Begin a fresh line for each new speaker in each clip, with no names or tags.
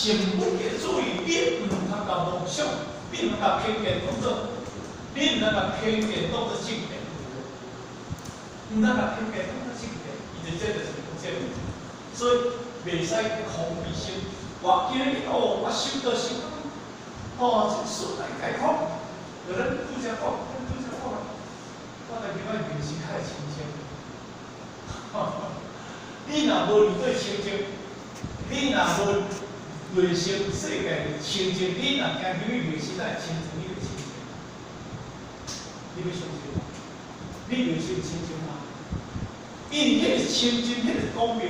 成本的注意，你毋通共妄想，你毋通共偏見當做，你毋通共偏見當做正見，毋通共偏見當做正見，伊就這就是講這個。所以袂使空悲心。我今日哦，我修道修到，哦，這事來解空，就咱拄才講，咱拄才講，我家己愛面是較會清淨。你若無面對清淨，你若無內心世界清淨，你若行入去內心才會清淨，你會清淨。你欲相信無？你內心清淨嗎？因為彼個清淨，彼個光明，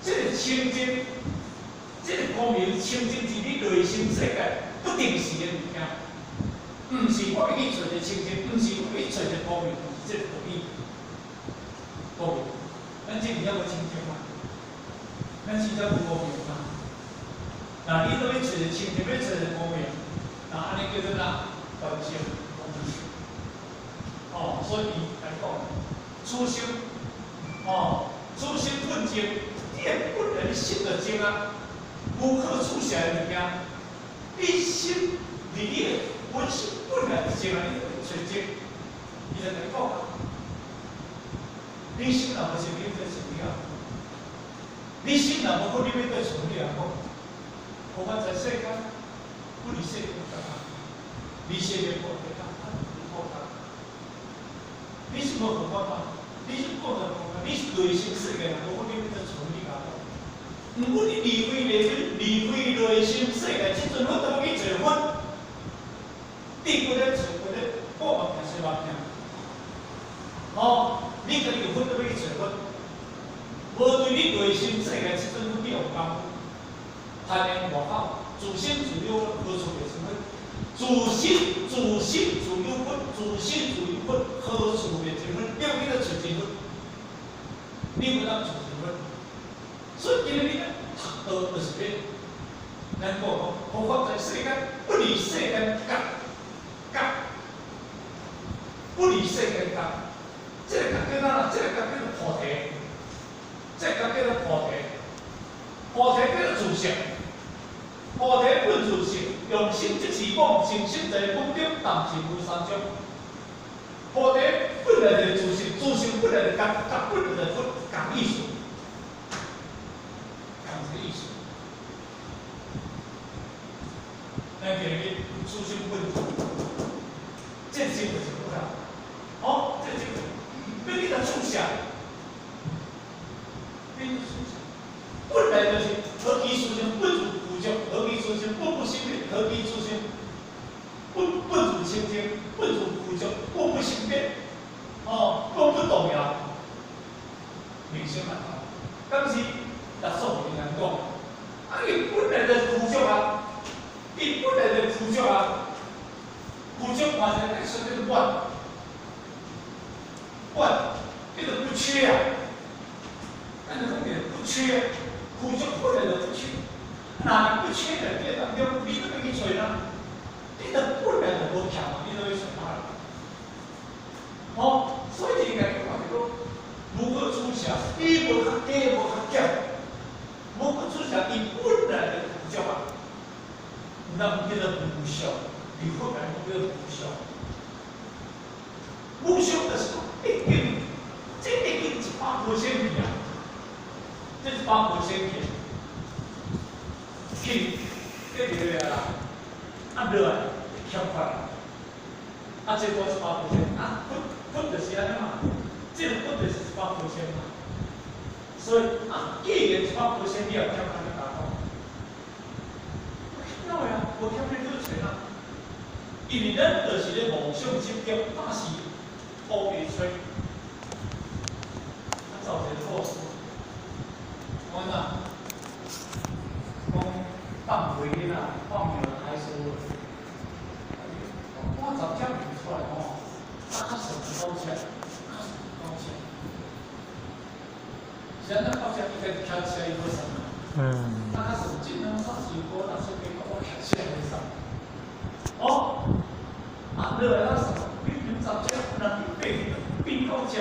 這個清淨，這個光明清淨是你內心世界不定時的物件，毋是我欲去揣一個清淨，毋是我欲去揣一個光明，毋是這個道理。光明，咱這邊猶無清淨嗎？咱現在無光明嗎？那你都欲揣一個清淨，欲揣一個光明，那按呢叫做啥？斷證空性。哦，所以伊來講，此心，哦，此心本淨，你的本來你心就淨啊，無可取捨的物件，你心佇你的本性本來就淨啊，你揣淨，伊就來講啊，你心若無淨，你欲揣你啊？你心若無好，你欲對揣你啊講？無法在世間，不離世間覺，離世間無覺，無覺。你是無佛法嗎？你是講就講啊，你是內心世界若無好，你欲對揣你啊講？毋過你離開內心世界，這陣我當去揣佛，你閣咧揣閣咧，我嘛聽說嘛聽。哦，你家己有佛，閣欲去揣佛，無對你內心世界這陣佛去用功夫，攀緣外口，自心自有何處覓尋佛？自心自心自有佛，自心自有佛，何處覓尋佛？你欲去佗揣真佛？你無當揣真佛。所以今日你咧讀道就是欲，咱講講，佛法在世間，不離世間覺，覺，不離世間覺。這個覺叫啥？這個覺叫做菩提，這個覺叫做菩提，菩提叫做自性，菩提本自性，用心即是妄，淨心在本中，但是無三種。菩提本來就是自性，自性本來就覺，覺本來就佛，仝意思，仝一個意思。咱今日此心本自，這心就是佛啊！哦，這心，欲去共取捨，欲去取捨，本來就是何其自性本自具足，何其自性本不生滅，何其自性本自清淨，本自具足，本不生滅，哦，本不動搖，明心萬法。當時六祖就講，啊，伊本來就是具足啊，伊本來就具足啊，具足嘛是愛說叫做滿，滿叫做不缺啊，咱就講者不缺，具足本來就不缺，若不缺的這當中，你倒欲去揣啦？你著本來就無欠嘛，你倒欲揣哪來？哦，所以應該講就講，無可取捨，伊無較加，無較減，無可取捨，伊本來就具足啊。咱叫做無相，離佛來講叫做無相。無相就是講已經，這已經100% 去啊，這100% 去，去，計落來啦，啊落來欠缺，啊這個100%，啊佛佛就是按呢嘛，這個佛就是100% 嘛。所以啊，既然100%，你也欠缺你共講，無欠哪會啊？無欠你去揣啊？因為咱就是咧妄想執著，但是烏白揣。啊，造一個故事，講哪？講放雞囡仔，放尿開始，我十隻尿出來吼，啊，較算九隻，較算九隻。是按怎九隻？伊家己徛車伊無算啊。啊，較算這兩三四五六七八九，我徛車無算。哦，啊，落來咱算，平均十隻，若變變九隻。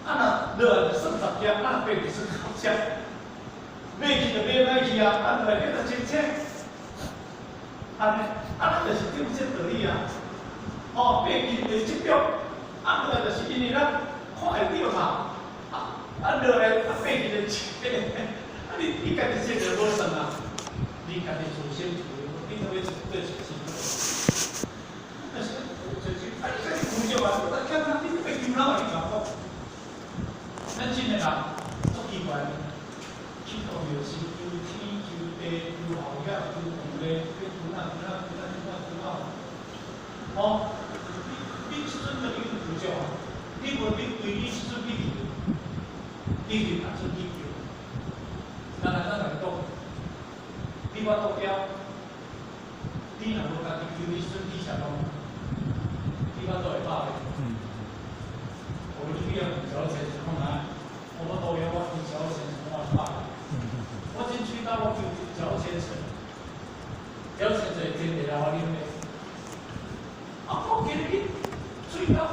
啊，若落來就算十隻，啊，若變就算九隻。買去就買歹去啊，啊落來叫做遮清醒。按呢，啊，咱就是有這道理啊。哦，爬金的這種，啊，落來就是因為咱看會著嘛，啊啊落來啊爬金的這，啊你家己說就無算啊，你家己自身做，你都欲對自身。但是，就是啊，你家己負責啊，啊，看看你爬金哪會你講？咱真的人足奇怪，去到廟是求天求地求後業求皇帝，欲求哪求哪求哪求哪求哪。哦，你這陣就已經負責啊！你無你規你這陣你去，你去哪陣去求？咱來咱來講，你我倒標，你若無家己求，你這陣去食飯，你我都會飽的。我你去予食錢是看哪？我倒標我去食錢是我會飽的。我進去到我求食千層，食千層天地來我啉的。啊，我今日去水到。